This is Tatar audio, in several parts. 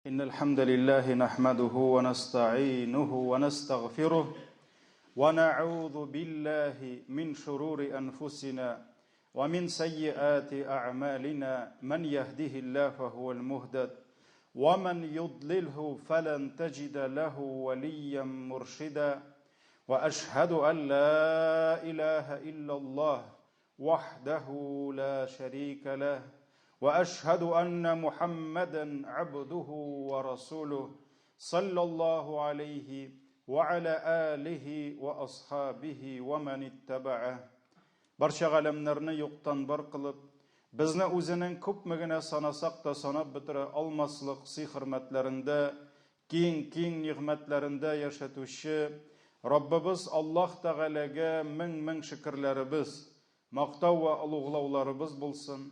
إن الحمد لله نحمده ونستعينه ونستغفره ونعوذ بالله من شرور أنفسنا ومن سيئات أعمالنا من يهده الله فهو المهتد ومن يضلله فلن تجد له وليا مرشدا وأشهد أن لا إله إلا الله وحده لا شريك له واشهد ان محمدا عبده ورسوله صلى الله عليه وعلى اله واصحابه ومن اتبعه Барча галәмнәрне юктан бар кылып, безне үзенең күпме генә санасак та санап бетерә алмаслык сый-хөрмәтләрендә, киң-киң нигъмәтләрендә яшәтүче Раббыбыз Аллаһ Тәгаләгә мең-мең шөкерләребез, мактау вә олуглауларыбыз булсын.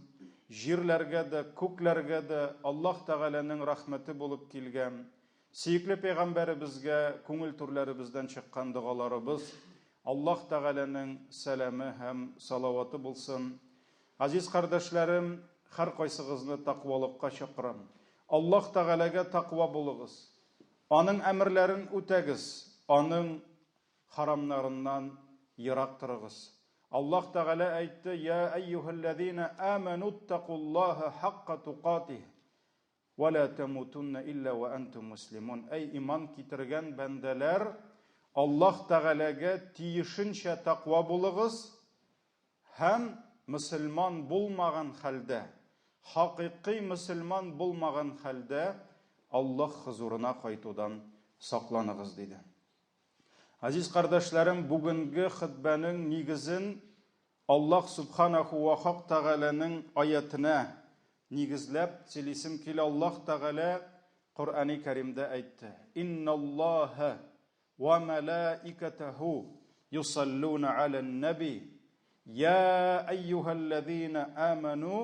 Җирләргә дә, күкләргә дә Аллаһ Тәгаләнең рәхмәте булып килгән сөекле пәйгамбәребезгә күңел түрләребездән чыккан догаларыбыз, Аллаһ Тәгаләнең сәламе һәм салаваты булсын. Газиз кардәшләрем, һәркайсыгызны тәкъвалыкка чакырам. Аллаһ Тәгаләгә тәкъва булыгыз. Аның әмерләрен үтәгез, Аның харамнарыннан ерак торыгыз. Аллаһ Тәгалә әйтте, Я әйюһәлләзина амәнуттакуллаһа хакка тукатиһ, вә лә тәмутунна илля вә әнтум муслимун. Әй иман китергән бәндәләр, Аллаһ Тәгаләгә тиешенчә тәкъва булыгыз, Һәм мөселман булмаган хәлдә, хакыйкый мөселман булмаган хәлдә Аллаһ хозурына кайтудан сакланыгыз, диде. Газиз кардәшләрем, бүгенге хөтбәнең нигезен Аллаһ Субханаху ва Хак Тәгаләнең аятенә нигезләп сөйлисем килә. Аллаһ Тәгалә Коръәни Кәримдә әйтте: Инналлаһа Вә мәләикәтәһү юсаллуна алән-нәби, йә әйюһәлләзина амәнү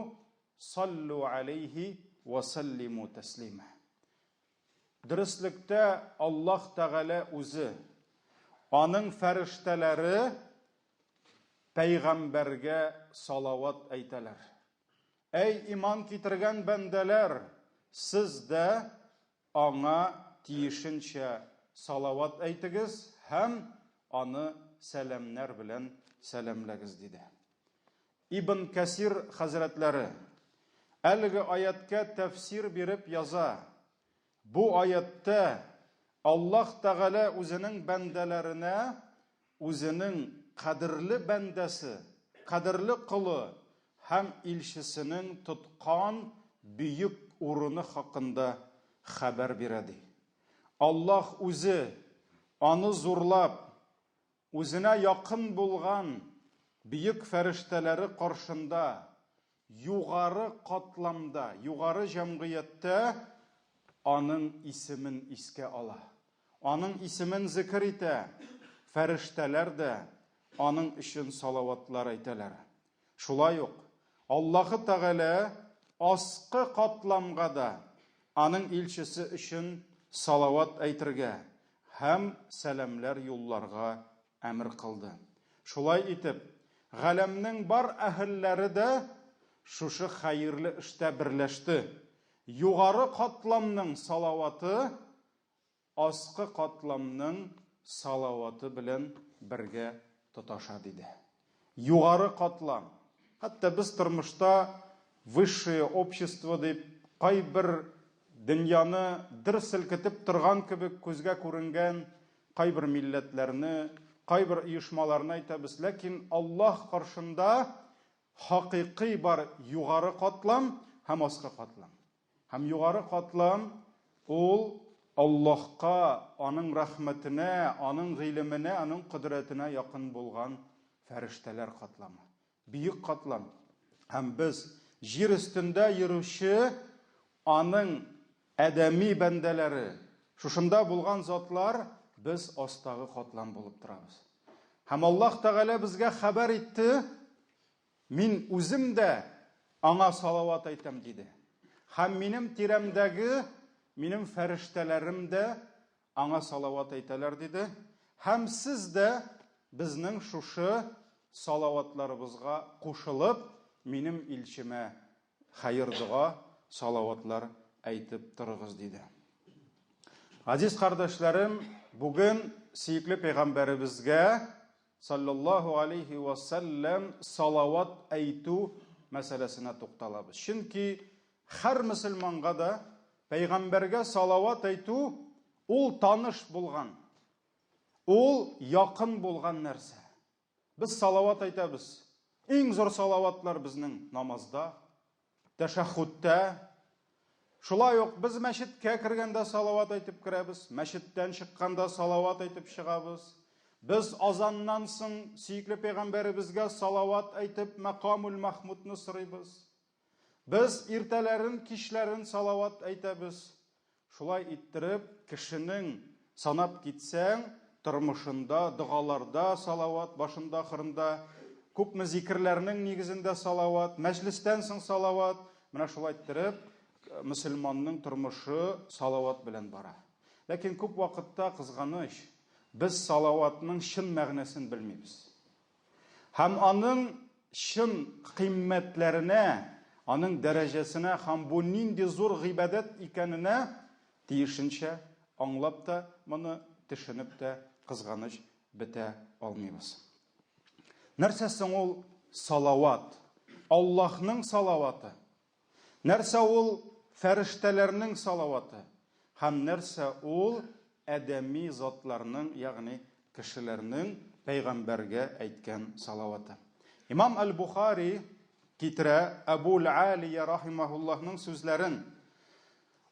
саллу аләйһи вә сәллимү тәслимә. Дөреслектә Аллаһ Тәгалә үзе, аның фәрештәләре пәйгамбәргә салават әйтәләр. Әй иман китергән бәндәләр, сез дә Аңа тиешенчә салават әйтегез һәм аны сәламнәр белән сәламләгез, диде. Ибн Кәсир хәзрәтләре әлеге аятькә тәфсир биреп яза, Бу аятьтә Аллаһ Тәгалә үзенең бәндәләренә үзенең кадерле бәндәсе, кадерле колы һәм илчесенең тоткан бөек урыны хакында хәбәр бирә, ди. Аллаһ үзе, аны зурлап, үзенә якын булган бөек фәрештәләре каршында югары катламда, югары җәмгыятьтә аның исемен искә ала. Аның исемен зикер итә, фәрештәләр дә аның өчен салаватлар әйтәләр. Шулай ук Аллаһы Тәгалә аскы катламга да аның илчесе өчен салават әйтергә һәм сәламләр юлларга әмер кылды. Шулай итеп, галәмнең бар әһелләре дә шушы хәерле эштә берләште. Югары катламның салаваты аскы катламның салаваты белән бергә тоташа, диде. Югары катлам. Хәтта без тормышта высшее общество дип кайбер дөньяны дер селкетеп торган кебек күзгә күренгән кайбер милләтләрне, кайбер оешмаларны әйтәбез, ләкин Аллаһ каршында хакыйкый бар югары катлам һәм аскы катлам. Һәм югары катлам ул Аллаһка, аның рәхмәтенә, аның гыйлеменә, аның кодрәтенә якын булган фәрештәләр катламы. Бөек катлам. Һәм без җир өстендә йөрүче аның адәми бәндәләре, шушында булган затлар, без астагы катлам булып торабыз. Һәм Аллаһ Тәгалә безгә хәбәр итте, Мин үзем дә аңа салават әйтәм, диде. Һәм минем тирәмдәге минем фәрештәләрем дә аңа салават әйтәләр, диде. Һәм сез дә безнең шушы салаватларыбызга кушылып, минем илчемә хәер-дога, салаватлар әйтеп торыгыз, диде. Газиз кардәшләрем, бүген сөекле пәйгамбәребезгә саллаллаһу алейхи ва сәлләм салават әйтү мәсьәләсенә тукталабыз. Чөнки һәр мөселманга да пәйгамбәргә салават әйтү ул таныш булган, ул якын булган нәрсә. Без салават әйтәбез. Иң зур салаватлар безнең намазда, тәшәххүдтә. Шулай ук без мәчеткә кергәндә салават әйтеп керәбез, мәчеттән чыкканда салават әйтеп чыгабыз. Без азаннан соң сөекле пәйгамбәребезгә салават әйтеп мәкамул махмудны сорыйбыз. Без иртәләрен, кичләрен салават әйтәбез. Шулай иттереп, кешенең, санап китсәң, тормышында, догаларда салават, башында, ахырында, күпме зикерләрнең нигезендә салават, мәҗлестән соң салават. Менә шулай иттереп, мөселманның тормышы салават белән бара. Ләкин күп вакытта, кызганыч, без салаватның чын мәгънәсен белмибез. Һәм аның чын кыйммәтләренә, аның дәрәҗәсенә һәм бу нинди зур гыйбадәт икәненә тиешенчә аңлап та, моны төшенеп тә, кызганыч, бетә алмыйбыз. Нәрсә соң ул салават? Аллаһның салаваты. Нәрсә ул фәрештәләрнең салаваты? Һәм нәрсә ул адәми затларның, ягъни кешеләрнең пәйгамбәргә әйткән салаваты? Имам Әл-Бухари китерә Әбул-Алия рахимаһуллаһның сүзләрен.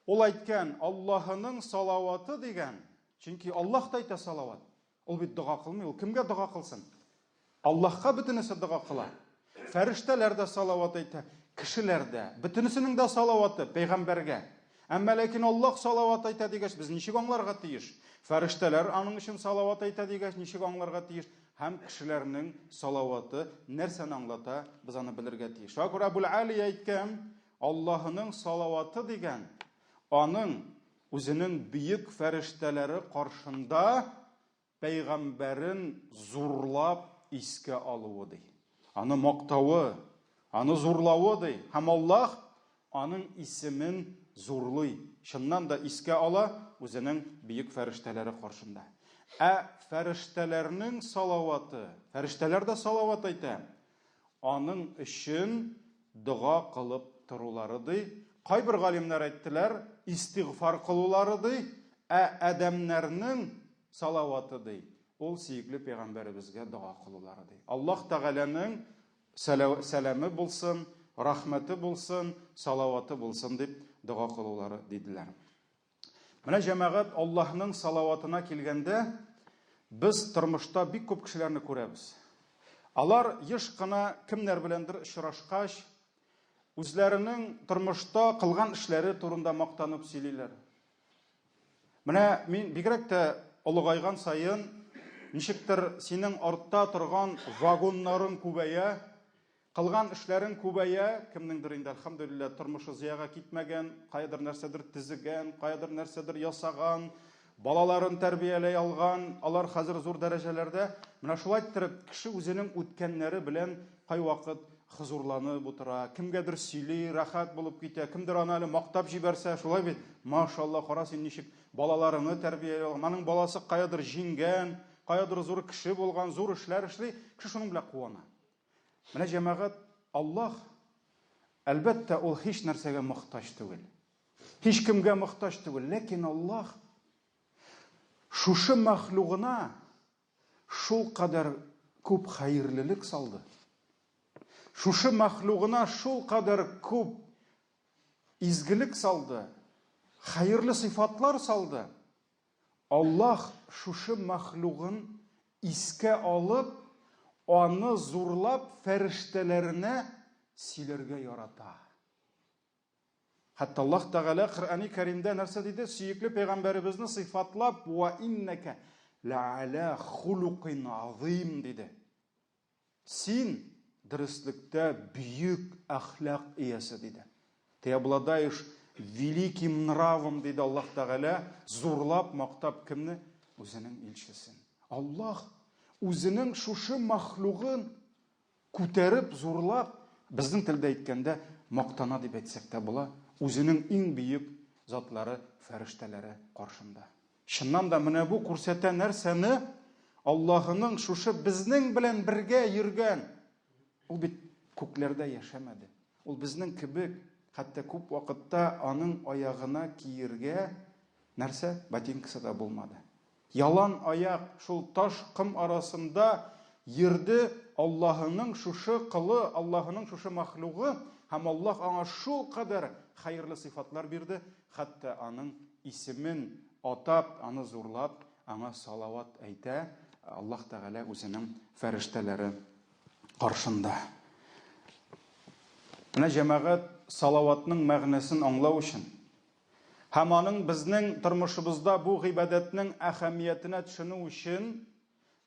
Ул әйткән, Аллаһының салаваты дигән, чөнки Аллаһ та әйтә салават. Ул бит дога кылмый, ул кемгә дога кылсын? Аллаһка бөтенесе дога кыла. Фәрештәләр дә салават әйтә, кешеләр дә. Бөтенесенең дә салаваты пәйгамбәргә. Әмма ләкин Аллаһ салават әйтә дигәч, без ничек аңларга тиеш? Фәрештәләр аның өчен салават әйтә дигәч, ничек аңларга тиеш? Һәм кешеләрнең салаваты нәрсәне аңлата, без аны белергә тиеш. Шуңа күрә Әбул Али әйткән, Аллаһының салаваты дигән, аның үзенең бөек фәрештәләре каршында пәйгамбәрен зурлап искә алуы, ди. Аны мактавы, аны зурлавы, ди. Һәм Аллаһ аның исемен зурлый, чыннан да искә ала үзенең бөек фәрештәләре каршында. Ә фәрештәләрнең салаваты, фәрештәләр дә салават әйтә, аның өчен дога кылып торулары, ди. Кайбер галимнәр әйттеләр, истигъфар кылулары, ди. Ә адәмнәрнең салаваты, ди, ул сөекле пәйгамбәребезгә дога кылулары, ди. Аллаһ Тәгаләнең сәламе булсын, рәхмәте булсын, салаваты булсын дип дога кылулары, диделәр. Менә җәмәгать Аллаһның салаватына килгәндә, без тормышта бик күп кешеләрне күрәбез. Алар еш кына кемнәр беләндер очрашкач, үзләренең тормышта кылган эшләре турында мактанып сөйлиләр. Менә мин бигрәк тә олыгайган саен, ничектер синең артта торган вагоннарың күбәя, Кылган эшләрең күбәя, кемнеңдер инде, әлхәмдүлилләһ, тормышы зыяга китмәгән, каядыр нәрсәдер төзегән, каядыр нәрсәдер ясаган, балаларын тәрбияләй алган, алар хәзер зур дәрәҗәләрдә. Менә шулай иттереп, кеше үзенең үткәннәре белән кайвакыт хозурланып утыра, кемгәдер сөйли, рәхәт булып китә, кемдер аны әле мактап җибәрсә, шулай бит, машалла, кара син ничек балаларыңны тәрбияли алган, аның баласы каядыр җиңгән, каядыр зур кеше булган, зур эшләр эшли, кеше шуның белән куана. Менә җәмәгать, Аллаһ, әлбәттә, ул һич нәрсәгә мохтаҗ түгел. Һич кемгә мохтаҗ түгел, ләкин Аллаһ шушы мәхлугына шул кадәр күп хәерлелек салды. Шушы мәхлугына шул кадәр күп изгелек салды, хәерле сыйфатлар салды. Аллаһ шушы мәхлугын искә алып, аны зурлап фәрештәләренә сөйләргә ярата. Хәтта Аллаһ Тәгалә Коръәни Кәримдә нәрсә диде? Сөекле пәйгамбәребезне сыйфатлап, "Ва иннәкә лә'аля хулукин азыйм" диде. Син дөреслектә бөек әхлак иясе, диде. Ты обладаешь великим нравом, диде Аллаһ Тәгалә, зурлап, мактап кемне? Үзенең илчесен. Аллаһ үзенең шушы махлугын күтәреп, зурлап, безнең телдә әйткәндә, мактана дип әйтсәк тә була, үзенең иң бөек затлары, фәрештәләре каршында. Чыннан да менә бу күрсәтә нәрсәне? Аллаһының шушы безнең белән бергә йөргән. Ул бит күкләрдә яшәмәде. Ул безнең кебек, хәтта күп вакытта аның аягына киергә нәрсә? Ботинкасы да булмады. Ялан аяк шул таш ком арасында йөрде Аллаһының шушы колы, Аллаһының шушы махлугы, һәм Аллаһ аңа шул кадәр хәерле сыйфатлар бирде, хәтта аның исемен атап, аны зурлап, аңа салават әйтә Аллаһ Тәгалә үзенең фәрештәләре каршында. Менә җәмәгать салаватның мәгънәсен аңлау өчен һәм аның безнең тормышыбызда бу гыйбадәтнең әһәмиятенә төшенү өчен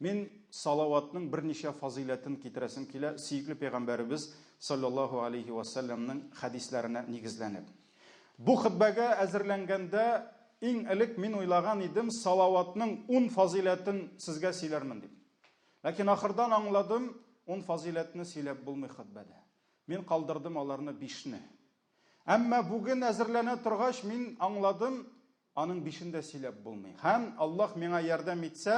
мин салаватның берничә фазыйләтен китерәсем килә, сөекле пәйгамбәребез саллаллаһу алейхи ва сәлләмнең хәдисләренә нигезләнеп. Бу хөтбәгә әзерләнгәндә иң элек мин уйлаган идем, салаватның ун фазыйләтен сезгә сөйләрмен дип. Ләкин ахырдан аңладым, ун фазыйләтне сөйләп булмый хөтбәдә. Мин калдырдым аларны бишне. Әмма бүген әзерләнә торгач, мин аңладым, аның бишен дә сөйләп булмый. Һәм Аллаһ миңа ярдәм итсә,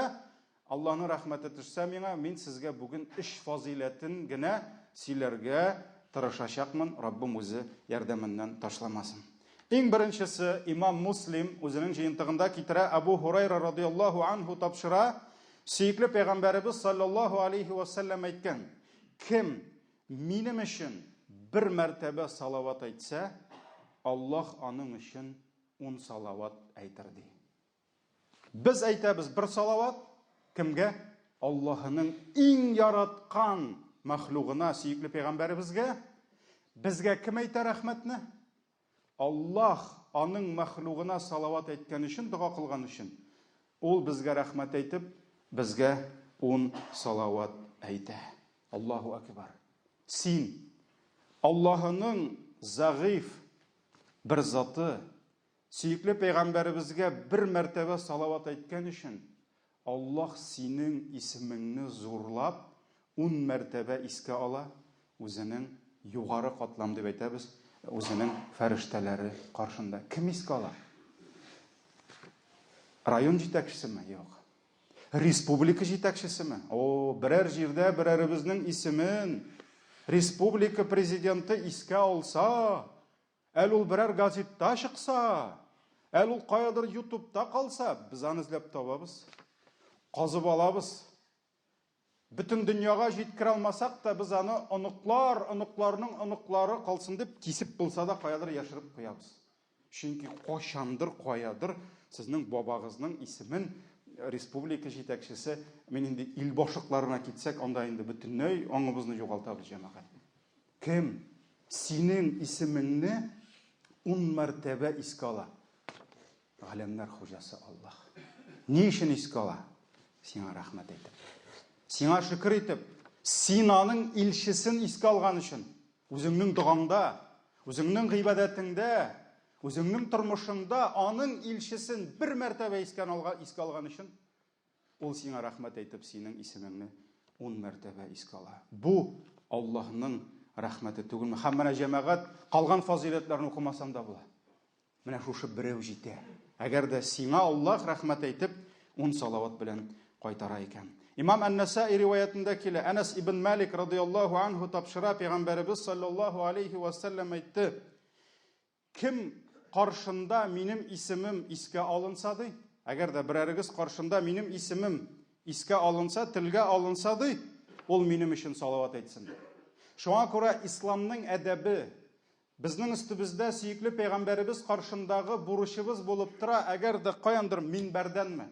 Аллаһның рәхмәте төшсә миңа, мин сезгә бүген өч фазыйләтен генә сөйләргә тырышачакмын, Раббым үзе ярдәменнән ташламасын. Иң беренчесе, имам Муслим үзенең җыентыгында китерә, Абу Һурайра радияллаһу анһу тапшыра, сөекле пәйгамбәребез саллаллаһу алейхи ва сәлләм әйткән: Кем Минем өчен бер мәртәбә салават әйтсә, Аллаһ аның өчен ун салават әйтер, ди. Без әйтәбез бер салават, кемгә? Аллаһының иң яраткан мәхлугына, сөекле пәйгамбәребезгә. Безгә кем әйтә рәхмәтне? Аллаһ аның мәхлугына салават әйткән өчен, дога кылган өчен, ул безгә рәхмәт әйтеп, безгә ун салават әйтә. Аллаһу әкбар. Син Аллаһының зәгыйф бер заты, сөекле пәйгамбәребезгә бер мәртәбә салават әйткән өчен, Аллаһ синең исемеңне зурлап, ун мәртәбә искә ала, үзенең югары катлам дип әйтәбез, үзенең фәрештәләре каршында. Кем искә ала? Район җитәкчесеме? Юк. Республика җитәкчесеме? О, берәр җирдә берәребезнең исемен республика президенты искә алса, Әле ул берәр газетта чыкса, әле ул каядыр ютубта калса, без аны эзләп табабыз. Казып алабыз. Бөтен дөньяга җиткерә алмасак та, без аны оныклар, оныкларның оныклары калсын дип, кисеп булса да каядыр яшереп куябыз. Чөнки кайчандыр, каядыр сезнең бабагызның исемен республика җитәкчесе, мин инде ил башлыкларына китсәк, анда инде бөтенләй аңыбызны югалтабыз, җәмәгать. Кем синең исемеңне ун мәртәбә искә ала? Галәмнәр хуҗасы Аллаһ. Ни өчен искә ала? Сиңа рәхмәт әйтеп. Сиңа шөкер итеп, син аның илчесен искә алган өчен, үзеңнең догаңда, үзеңнең гыйбадәтеңдә, үзеңнең тормышыңда аның илчесен бер мәртәбә искә алган өчен Ул сиңа рәхмәт әйтеп, синең исемеңне ун мәртәбә искә ала. Бу Аллаһның рәхмәте түгелме? Һәм менә җәмәгать, калган фазыйләтләрне укымасам да була. Менә шушы берәү җитә. Әгәр дә сиңа Аллаһ рәхмәт әйтеп, ун салават белән кайтара икән. Имам Ән-Насаи риваятендә килә, Әнәс ибн Малик радияллаһу анһу тапшыра, пәйгамбәребез саллаллаһу алейхи ва сәлләм әйтте: Кем каршында минем исемем искә алынса, ди, әгәр дә берәрегез каршында минем исемем искә алынса, телгә алынса, ди, ул минем өчен салават әйтсен, ди. Шуңа күрә исламның әдәбе, безнең өстебездә сөекле пәйгамбәребез каршындагы бурычыбыз булып тора, әгәр дә каяндыр минбәрдәнме,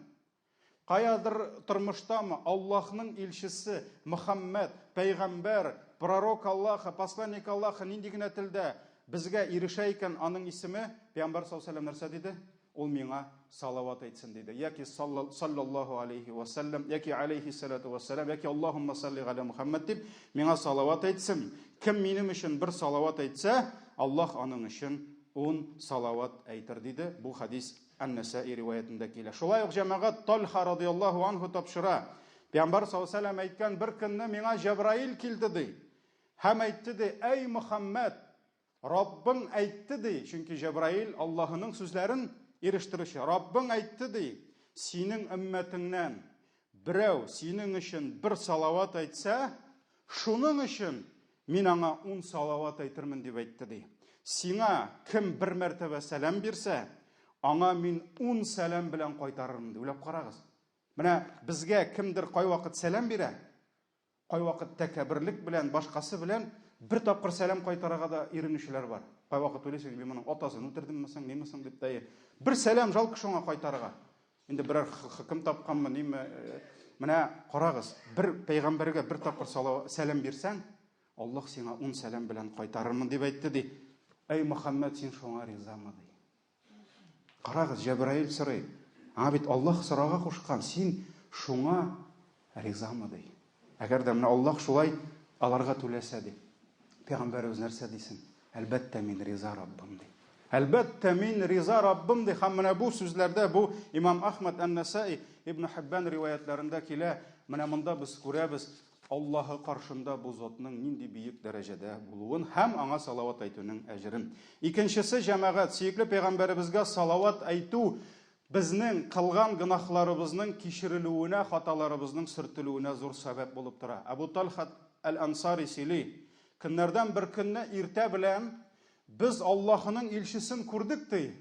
Каядыр тормыштамы Аллаһның илчесе Мөхәммәд, пәйгамбәр, пророк Аллаһа, посланник Аллаһа нинди генә телдә безгә ирешә икән аның исеме, пәйгамбәр саллаллаһу алейһи нәрсә диде? Ул миңа салават әйтсен диде. Яки саллаллаһу алейхи ва саллям, яки алейхи салату ва салам, яки Аллаһумма салли галя Мухаммад дип миңа салават әйтсен. Кем минем өчен бер салават әйтсә, Аллаһ аның өчен ун салават әйтер диде. Бу хадис Ән-Нәсаи риваятендә килә. Шулай ук җәмәгать Тальха радияллаһу анһу тапшыра. Пәйгамбәр саллаллаһу алейһи вәсәлләм әйткән, бер көнне миңа Җәбраил килде ди. Һәм әйтте ди, әй Мөхәммәд, Раббың әйтте ди, чөнки Җәбраил Аллаһының сүзләрен ирештерүче. Раббың әйтте ди, Синең өммәтеңнән берәү синең өчен бер салават әйтсә, шуның өчен мин аңа ун салават әйтермен, дип әйтте, ди. Сиңа кем бер мәртәбә сәлам бирсә, аңа мин ун сәлам белән кайтарырмын, ди. Уйлап карагыз. Менә безгә кемдер кайвакыт сәлам бирә, Кайвакыт тәкәбберлек белән, башкасы белән бер тапкыр сәлам кайтарырга да иренүчеләр бар. Кайвакыт уйлыйсың, мин моның атасын үтердемме соң, ниме соң дип тә. Бер сәлам жалко шуңа кайтарырга. Инде берәр хөкем тапканмы, ниме. Менә карагыз, бер пәйгамбәргә бер тапкыр сәлам бирсәң, Аллаһ сиңа ун сәлам белән кайтарырмын дип әйтте ди. Әй Мөхәммәд, син шуңа ризамы ди. Карагыз, Җәбраил сорый. Аңа бит Аллаһ сорарга кушкан, син шуңа ризамы ди. Әгәр дә менә Аллаһ шулай аларга түләсә ди. Пәйгамбәребез нәрсә дисен? Әлбәттә мин риза Раббым ди. Әлбәттә мин риза Раббым ди. Һәм менә бу сүзләрдә бу Имам Ахмад Ан-Насаи, Ибн Хиббан риваятларында килә. Менә монда без күрәбез, Аллаһы каршында бу затның нинди бөек дәрәҗәдә булуын һәм аңа салават әйтүнең әҗерен. Икенчесе, җәмәгать, сөекле пәйгамбәребезгә салават әйтү безнең кылган гөнаһларыбызның кичерелүенә, хаталарыбызның сөртелүенә зур сәбәп булып тора. Әбу Тальха әл-Ансари сөйли, Көннәрдән бер көнне иртә белән без Аллаһының илчесен күрдек, ди.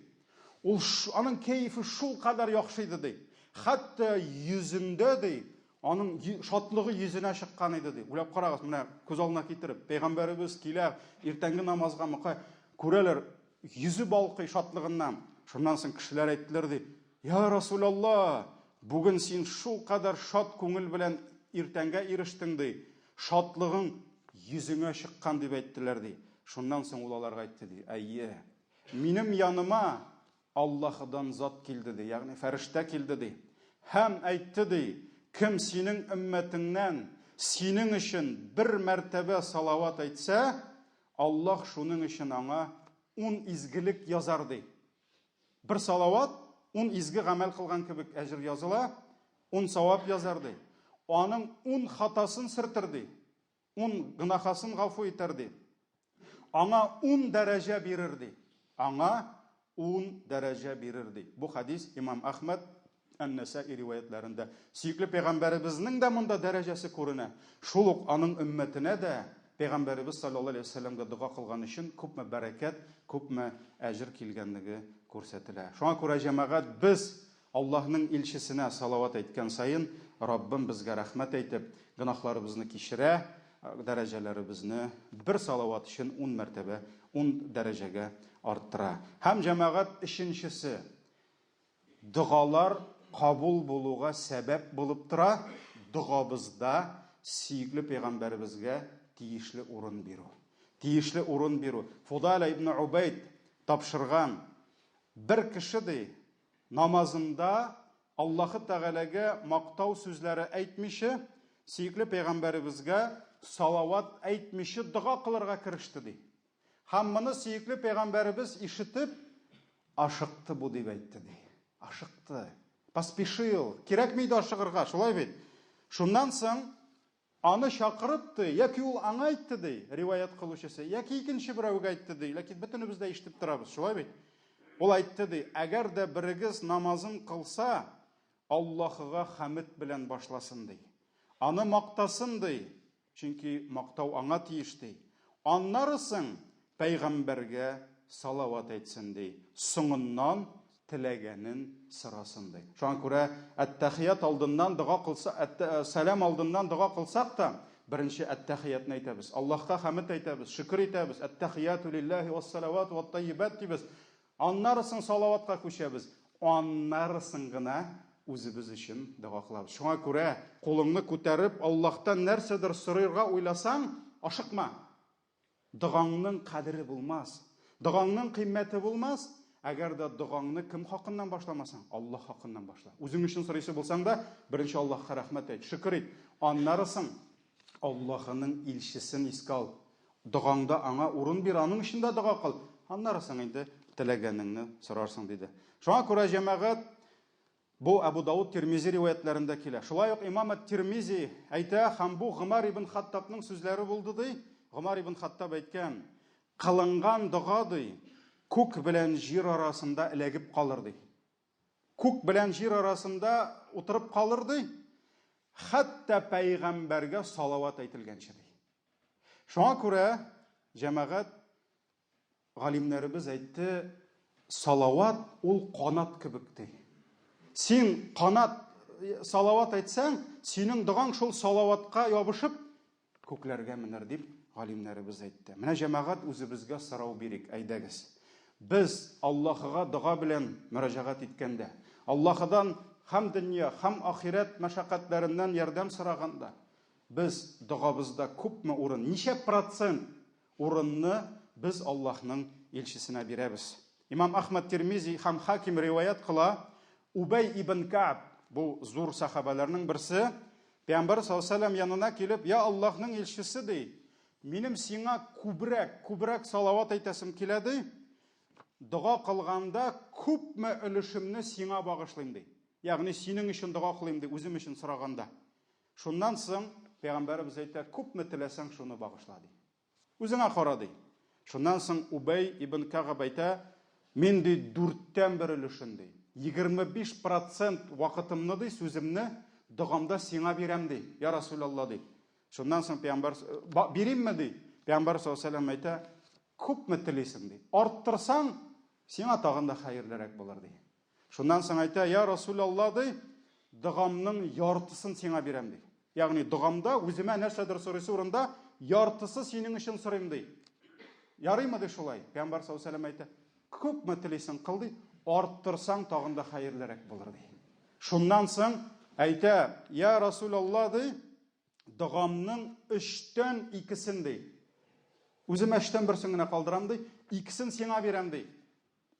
Ул аның кәефе шулкадәр яхшы иде, ди. Хәтта йөзендә, ди, Аның шатлыгы йөзенә чыккан иде, ди. Уйлап карагыз, менә күз алдына китереп, пәйгамбәребез килә, иртәнге намазга мөка күрәләр, йөзе балкый шатлыгыннан. Шуннан соң кешеләр әйттеләр, ди, Я Расулалла, бүген син шулкадәр шат күңел белән иртәнгә ирештең, ди. Шатлыгың йөзеңә чыккан, дип әйттеләр, ди. Шуннан соң ул аларга әйтте, ди, Әйе, минем яныма Аллаһыдан зат килде, ди, ягъни фәрештә килде, ди. Һәм әйтте, ди, кем синең өммәтеңнән синең өчен бер мәртәбә салават әйтсә, Аллаһ шуның өчен аңа ун изгелек язар, ди. Бер салават ун изге гамәл кылган кебек әҗер языла, ун савап язар, ди. Аның ун хатасын сөртер, ди. Ун гөнаһасын гафу итәр, ди. Аңа ун дәрәҗә бирер, ди. Аңа ун дәрәҗә бирер, ди. Бу хадис имам Әхмәд, Ән-Нәсәи риваятләрендә. Сөекле пәйгамбәребезнең дә монда дәрәҗәсе күренә. Шул ук аның өммәтенә дә пәйгамбәребез саллаллаһу алейһи вәсәлләмгә дога кылган өчен күпме бәрәкәт, күпме әҗер килгәнлеге күрсәтелә. Шуңа күрә, җәмәгать, без Аллаһның илчесенә салават әйткән саен, Раббым безгә рәхмәт әйтеп, гөнаһларыбызны кичерә, дәрәҗәләребезне бер салават өчен ун мәртәбә, ун дәрәҗәгә арттыра. Һәм, җәмәгать, өченчесе, догалар кабул булуга сәбәп булып тора, догабызда сөекле пәйгамбәребезгә тиешле урын бирү. Тиешле урын бирү. Фудаля ибн Убайд тапшырган бер кеше, ди, Намазында Аллаһы Тәгаләгә мактау сүзләре әйтмичә, сөекле пәйгамбәребезгә салават әйтмичә дога кылырга кереште, ди. Һәм моны сөекле пәйгамбәребез ишетеп, ашыкты бу дип әйтте, ди. Ашыкты. Поспешил. Кирәкми иде ашыгырга, шулай бит? Шуннан соң Аны чакырып, ди, яки ул аңа әйтте, ди, риваять кылучысы, яки икенче берәүгә әйтте, ди, ләкин бөтенебез дә ишетеп торабыз, шулай бит? Ул әйтте, ди, әгәр дә берегез намазын кылса, Аллаһыга хәмед белән башласын, ди. Аны мактасын, ди, чөнки мактау аңа тиеш, ди. Аннары соң Пәйгамбәргә салават әйтсен, ди, соңыннан теләгәнен сорасын, ди. Шуңа күрә әттәхият алдыннан дога кылса, сәлам алдыннан дога кылсак та, беренче әттәхиятны әйтәбез. Аллаһка хәмед әйтәбез, шөкер итәбез. Әттәхияту лиллаһи вассалавату ваттайибат дибез. Аннары соң салаватка күчәбез. Аннары соң гына үзебез өчен дога кылабыз. Шуңа күрә кулыңны күтәреп Аллаһтан нәрсәдер сорыйрга уйласаң, ашыкма. Догаңның кадере булмас. Догаңның кыйммәте булмас, әгәр дә догаңны кем хакыннан башламасаң, Аллаһ хакыннан башла. Үзең өчен сорыйсы булсаң да, беренче Аллаһка рәхмәт әйт, шөкер ит. Аннары соң Аллаһының илчесен искә ал. Догаңда аңа урын бир, аның өчен дә дога кыл. Аннары соң инде теләгәнеңне сорарсың, диде. Шуңа күрә, җәмәгать, Бу Әбу Дауд, Тирмизи риваятьләрендә килә. Шулай ук имам Ат-Тирмизи әйтә, һәм бу Гомәр ибн Хаттабның сүзләре булды ди. Гомәр ибн Хаттаб әйткән, кылынган дога ди, күк белән җир арасында эләгеп калыр ди. Күк белән җир арасында утырып калыр ди, хәтта пәйгамбәргә салават әйтелгәнче ди. Шуңа күрә, җәмәгать, галимнәребез әйтте, салават ул канат кебек ди. Син канат салават әйтсәң, синең догаң шул салаватка ябышып күкләргә менер дип галимнәребез әйтте. Менә җәмәгать үзебезгә сорау бирик, әйдәгез. Без Аллаһыга дога белән мөрәҗәгать иткәндә, Аллаһыдан һәм дөнья, һәм ахирәт мәшәкатьләреннән ярдәм сораганда, без догабызда күпме урын, ничә процент урынны без Аллаһның илчесенә бирәбез? Имам Әхмәд Тирмизи һәм Хаким риваять кыла, Убәй ибн Кәб, бу зур сәхабәләрнең берсе, Пәйгамбәр саллаллаһу янына килеп, "Я Аллаһның илчесе, ди, минем сиңа күбрәк, күбрәк салават әйтәсем килә, ди. Дога кылганда күпме өлешемне сиңа багышлыйм, ди. Ягъни синең өчен дога кылыйм, ди, үзем өчен сораганда. Шуннан соң пәйгамбәребез әйтә, күпме теләсәң, шуны багышла, ди. Үзеңә кара, ди. Шуннан соң Убәй ибн Кәгъб әйтә, мин, ди, дүрттән бер өлешен, ди, 25 процент вакытымны, ди, сүземне догамда сиңа бирәм, ди, я Расулалла, ди. Шуннан соң пәйгамбәр, биримме, ди. Пәйгамбәр саллаллаһу алейһи вәсәлләм әйтә, күпме телисең, ди. Арттырсаң, сиңа тагын да хәерлерәк булыр, ди. Шуннан соң әйтә, я Расулалла, ди, догамның яртысын сиңа бирәм, ди. Ягъни догамда үземә нәрсәдер сорыйсы урында яртысы синең өчен сорыйм, ди. Ярыймы, ди шулай? Пәйгамбәр саллаллаһу алейһи вәсәлләм әйтә, күпме телисең кыл, ди, арттырсаң тагын да хәерлерәк булыр, ди. Шуннан соң әйтә, я Расулалла, ди, догамның өчтән икесен, ди. Үземә өчтән берсен генә калдырам, ди, икесен сиңа бирәм, ди.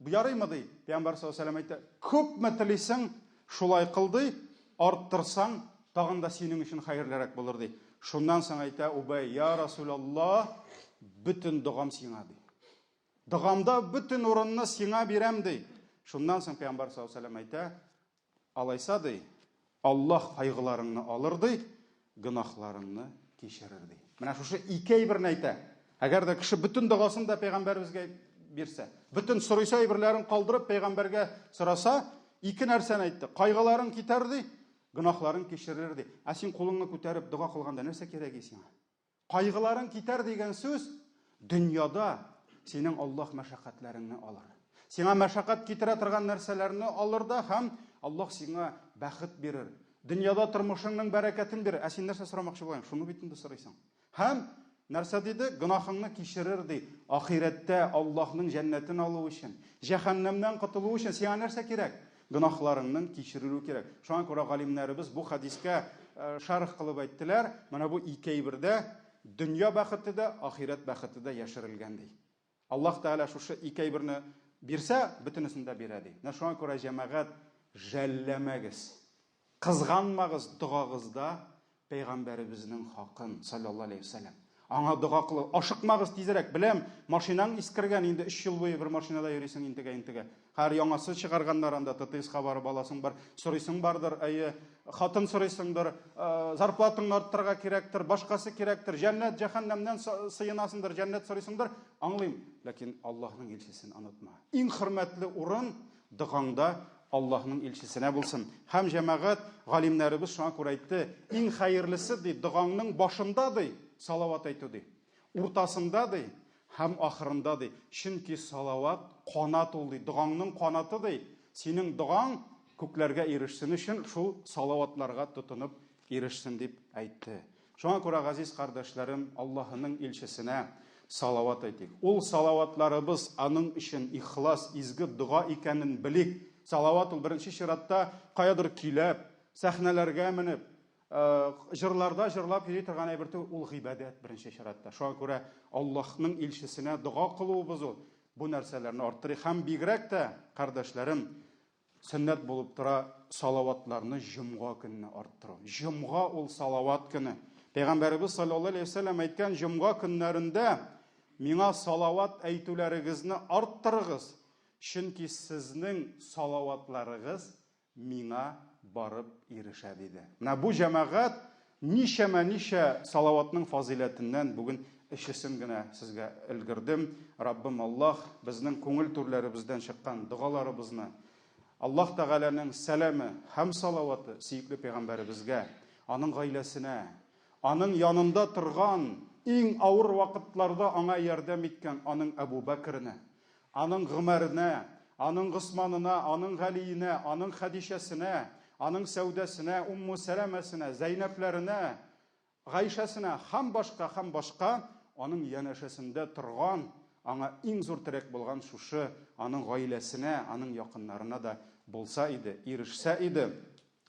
Бу ярыймы, ди. Пәйгамбәр саллаллаһу алейһи әйтә, күпме телисең, шулай кыл, ди, арттырсаң, тагын да синең өчен хәерлерәк булыр, ди. Шуннан соң әйтә Убәй, я Расулаллаһ, бөтен догам сиңа, ди. Догамда бөтен урынны сиңа бирәм, ди. Шуннан соң Пәйгамбәр саллаллаһу алейһи әйтә, Алайса, ди, Аллаһ кайгыларыңны алыр, ди, гөнаһларыңны кичерер, ди. Менә шушы ике әйберне әйтә. Әгәр дә кеше бөтен догасын да пәйгамбәребезгә бирсә, бөтен сорыйсы әйберләрен калдырып пәйгамбәргә сораса, ике нәрсәне әйтте. Кайгыларың китәр, ди, гөнаһларың кичерер, ди. Ә син кулыңны күтәреп дога кылганда нәрсә кирәк сиңа? Кайгыларың китәр дигән сүз дөньяда синең Аллаһ мәшәкатьләреңне алыр. Сиңа мәшәкать китерә торган нәрсәләрне алыр да һәм Аллаһ сиңа бәхет бирер. Дөньяда тормышыңның бәрәкәтен бирер. Ә син нәрсә сорамакчы буласың? Шуны бит инде сорыйсың. Һәм нәрсә диде? Гөнаһыңны кичерер ди. Ахирәттә Аллаһның җәннәтен алу өчен, җәһәннәмнән котылу өчен сиңа нәрсә кирәк? Гөнаһларыңның кичерелүе кирәк. Шуңа күрә галимнәребез бу хәдискә шәрх кылып әйттеләр, менә бу ике әйбердә дөнья бәхете дә, ахирәт бәхете дә яшерелгән ди. Аллаһ Тәгалә шушы ике әйберне бирсә, бөтенесен дә бирә ди. Менә шуңа күрә җәмәгать жәлләмәгез. Кызганмагыз догагызда Пәйгамбәребезнең хакын, саллаллаһу алейһи вәсәлләм. Аңа дога кылы. Ашыкмагыз тизрәк. Беләм, машинаң искергән, инде 3 ел буе бер машинада йөрисең интегә-интегә. Хәер, яңасы чыгарганнар анда, ТТСка барып аласың бар, сорыйсың бардыр, әйе, хатын сорыйсыңдыр, э, зарплатаңны арттырырга кирәктер, башкасы кирәктер, җәннәт, җәһәннәмнән сыенасыңдыр, җәннәт сорыйсыңдыр. Аңлыйм, ләкин Аллаһның илчесен онытма. Иң хөрмәтле урын Догаңда Аллаһның илчесенә булсын. Һәм җәмәгать, галимнәребез шуңа күрә әйтте, иң хәерлесе, ди, догаңның башында, ди, салават әйтү, ди. Уртасында, ди, һәм ахырында, ди. Чөнки салават канат ул, ди. Догаңның канаты, ди. Синең догаң күкләргә ирешсен өчен шул салаватларга тотынып ирешсен дип әйтте. Шуңа күрә, газиз кардәшләрем, Аллаһының илчесенә салават әйтик. Ул салаватларыбыз аның өчен ихлас, изге дога икәнен белик. Салават ул беренче чиратта каядыр көйләп, сәхнәләргә менеп, җырларда җырлап йөри торган әйбер түгел, ул гыйбадәт беренче чиратта. Шуңа күрә Аллаһның илчесенә дога кылуыбыз ул бу нәрсәләрне арттырыйк. Һәм бигрәк тә, кардәшләрем, Сөннәт булып тора салаватларны җомга көнне арттыру. Җомга ул салават көне. Пәйгамбәребез саллаллаһу алейһи вәсәлләм әйткән җомга көннәрендә миңа салават әйтүләрегезне арттырыгыз, чөнки сезнең салаватларыгыз миңа барып ирешә диде. Менә бу җәмәгать ничәмә ничә салаватның фазыйләтеннән бүген өчесен генә сезгә өлгердем. Раббым Аллаһ безнең күңел түрләребездән чыккан догаларыбызны, Аллаһ Тәгаләнең сәламе һәм салаваты сөекле пәйгамбәребезгә, аның гаиләсенә, аның янында торган, иң авыр вакытларда аңа ярдәм иткән аның Әбу Бәкренә, аның Гомәренә, аның Госманына, аның Галиенә, аның Хәдичәсенә, аның Сәүдәсенә, Умму Сәләмәсенә, Зәйнәпләренә, Гайшәсенә һәм башка, һәм башка аның янәшәсендә торган, аңа иң зур терәк булган шушы аның гаиләсенә, аның якыннарына да булса иде, ирешсә иде.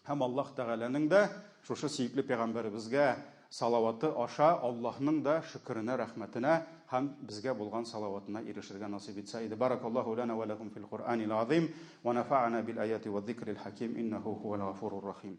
Һәм Аллаһ Тәгаләнең дә шушы сөекле пәйгамбәребезгә салаваты аша Аллаһның да шөкеренә, рәхмәтенә һәм безгә булган салаватына ирешергә насыйп итсә иде. Баракаллаһу лана ва лакум фил Куръанил азим ва нафа'ана бил аяти ва зикрил хаким иннаху хуал гафурур рахим.